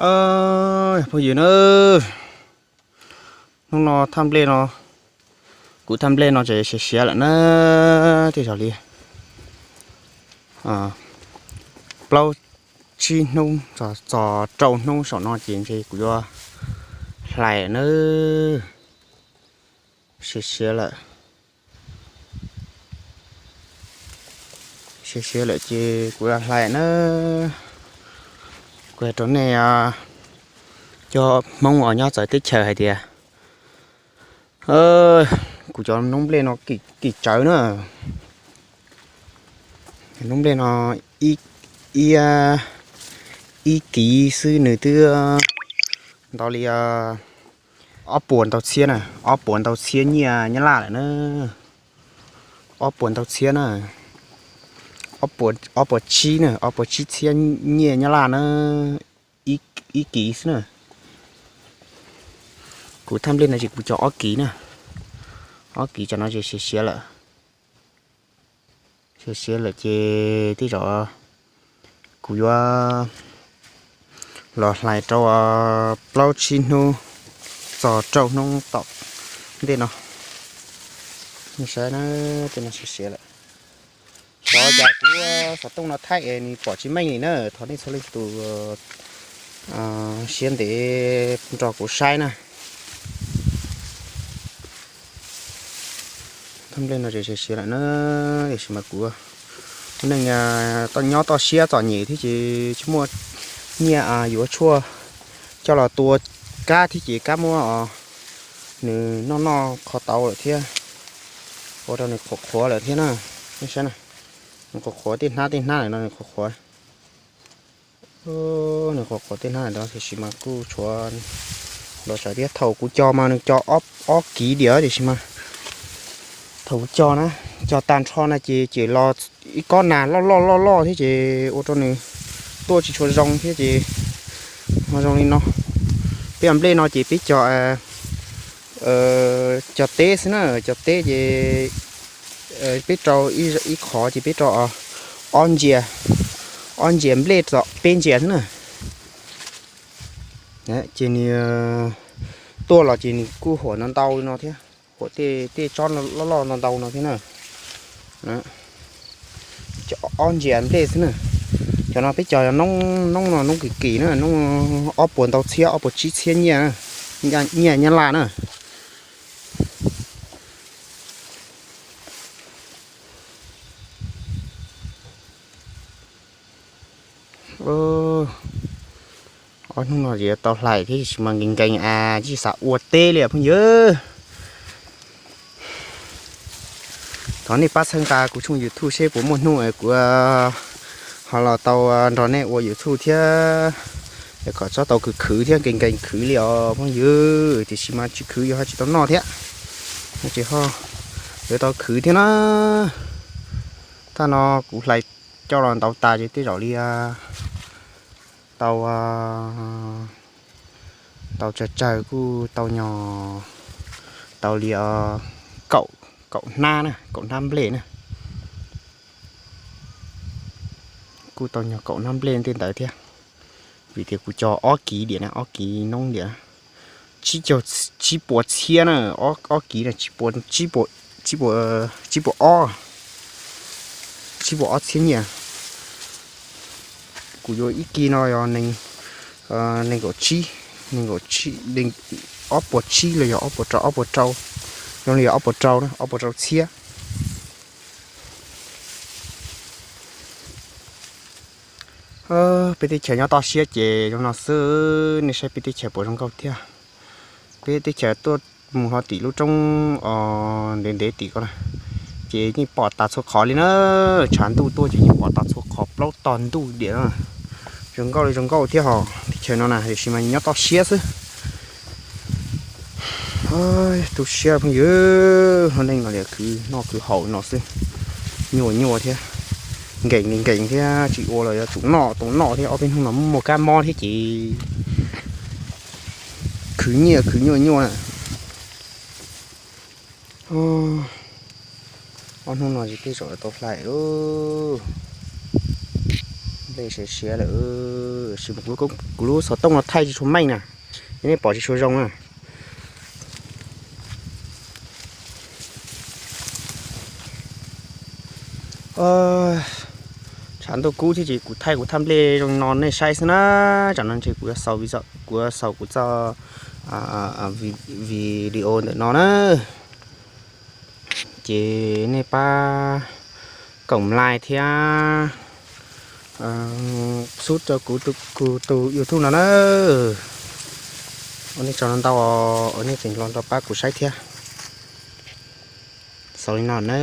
Phooj ywg na, hnub no thaj nplej no, kuv thaj nplej no tseem siav siav lawm na, tej zaum li plaub tsib hnub txog rau hnub saum no ces ntshe kuv yuav hlais na. Siav siav lawm, siav siav lawm ces kuv yuav hlais na. Kuv hais rau nej cov Hmoob uas nyob txawv teb chaws hais tias kuv cov noob nplej no kim tsawv na. Noob nplej no ib, ib kiv xwb nws twb ntau li ob puas ntau txhiab na, ob puas ntau txhiab nyiaj Nyab Laj lawm na. Ob puas ntau txhiab na, ob puas tsib na, ob puas tsib txhiab nyiaj Nyab Laj na, ib kiv xwb na. Kuv thaj nplej no ces kuv cog ob kiv na, ob kiv cov no ces siav siav lawm. Siav siav lawm ces tej zaum kuv yuav los hlais rau plaub tsib hnub txog rau hnub tom ntej no. Nej saib na, tej no siav siav lawm. Xyov cas kuv xov tooj no thaij es nws pom tsis meej li na, thov nej txhua leej txhua tus siab ntev nrog kuv saib na. Thaj nplej no siav siav lawm na, tiam sis mas kuv neeg nyob toj siab txom nyem thiab ces tsis muaj nyiaj yuav tshuaj coj los tua kab thiab ces kab muab nws noj noj qhov tau lawm thiab, ua rau nws qhuav qhuav lawm thiab na. Nej saib na, nws qhuav qhuav tej hnab tej hnab lawm no nws qhuav qhuav. Nws qhuav qhuav tej hnab lawm no tiam sis mas kuj tshuav los tsawv thiab. Thaum kuv cog mas nws cog ob kiv diam tiam sis mas thaum kuv cog na, cog tag nrho na ces cem los ib kob nas loj loj loj loj thiab ces ua rau nws tuaj tsis tshua zoo thiab ces ho zoo li no. Peb cov nplej no ces peb cog, cog teb xwb na, cog teb ces peb rau ib qhov ces peb rau ob ntsia, ob ntsia nplej txog peb ntsia xwb na. Ces nws tuaj los ces nws kuj huam no ntau li no thiab, huam tej tsob loj loj no ntau no thiab na. Ob ntsia nplej xwb na. Cov no peb cog noob, noob no noob kim kim na, noob ob puas ntau txhiab, ob puas tsib txhiab nyiaj, nyiaj Nyab Laj na. Ob hnub no tsis tau hlais thiab tsis mas nkees nkees es tsis xav ua teb li phooj ywg. Thov nej pab txhawb nqa kuv tshooj YouTube seb puas muaj hnub es kuv ho los tau nrog nej ua YouTube thiab, es kom txhob tau khwv khwv thiab nkees nkees khwv li os phooj ywg. Tiam sis mas tsis khwv yuav ho tsis tau noj thiab, tsis ho yuav tau khwv thiab na. Thaj no kuv hlais coj los ntaus tas ces tej zaum li tau, tau tsawg tsawg kuj tau nyog, tau li kaum, kaum hnab na, kaum hnab nplej na. Kuj tau nyog kaum hnab nplej tej ntawd thiab, vim tias kuv cog ob kiv diam na, ob kiv noob diam, tsib puas txhiab na, ob kiv na, tsib puas, tsib puas ob, tsib puas ob txhiab nyiaj. Kuv yuav ib kiv no yog nees nkaum tsib, nees nkaum tsib, ob puas tsib los yog ob puas rau, ob puas rau, zoo li yog ob puas rau na, ob puas rau txhiab. Peb teb chaws nyob toj siab ces zoo no xwb, nej saib peb teb chaws puas zoo nkauj thiab. Peb teb chaws tuaj mus hlo tim lub roob ntev ntev tim ko na, ces yeej pom tas txhua qhov li na. Tshav ntuj tuaj ces yeej pom tas txhua qhov plaub tog ntuj diam na. Zoo nkauj li zoo nkauj thiab hos teb chaws no na, tiam sis mas nyob toj siab xwb. Tu siab phooj ywg, hlo neej no li khwv noj khwv haus no xwb, nyuaj nyuaj thiab, nkees li nkees thiab, tsis ua los yuav tsum noj tau noj thiab, ob peb hnub no muaj kab mob thiab ces khwv nyiaj khwv nyuaj nyuaj na. Ob hnub no ces tej zaum tau hlais lauj. Siav siav lawm, kuv lub xov tooj no thaij tsis tshua meej na, nej pom tsis tshua zoo na. Tshav ntuj kub thiab ces kuv thaij kuv thaj nplej zoo no nej saib xwb na. Tsam no ntshe kuv yuav xaus, kuv yuav xaus kuv txoj video ntawm no na. Ces nej pab koom like thiab sub rau kuv tus YouTube no na. Ua nej tsaug ntau, ua nej tseem los nrog pab kuv saib thiab. Xaus li no na.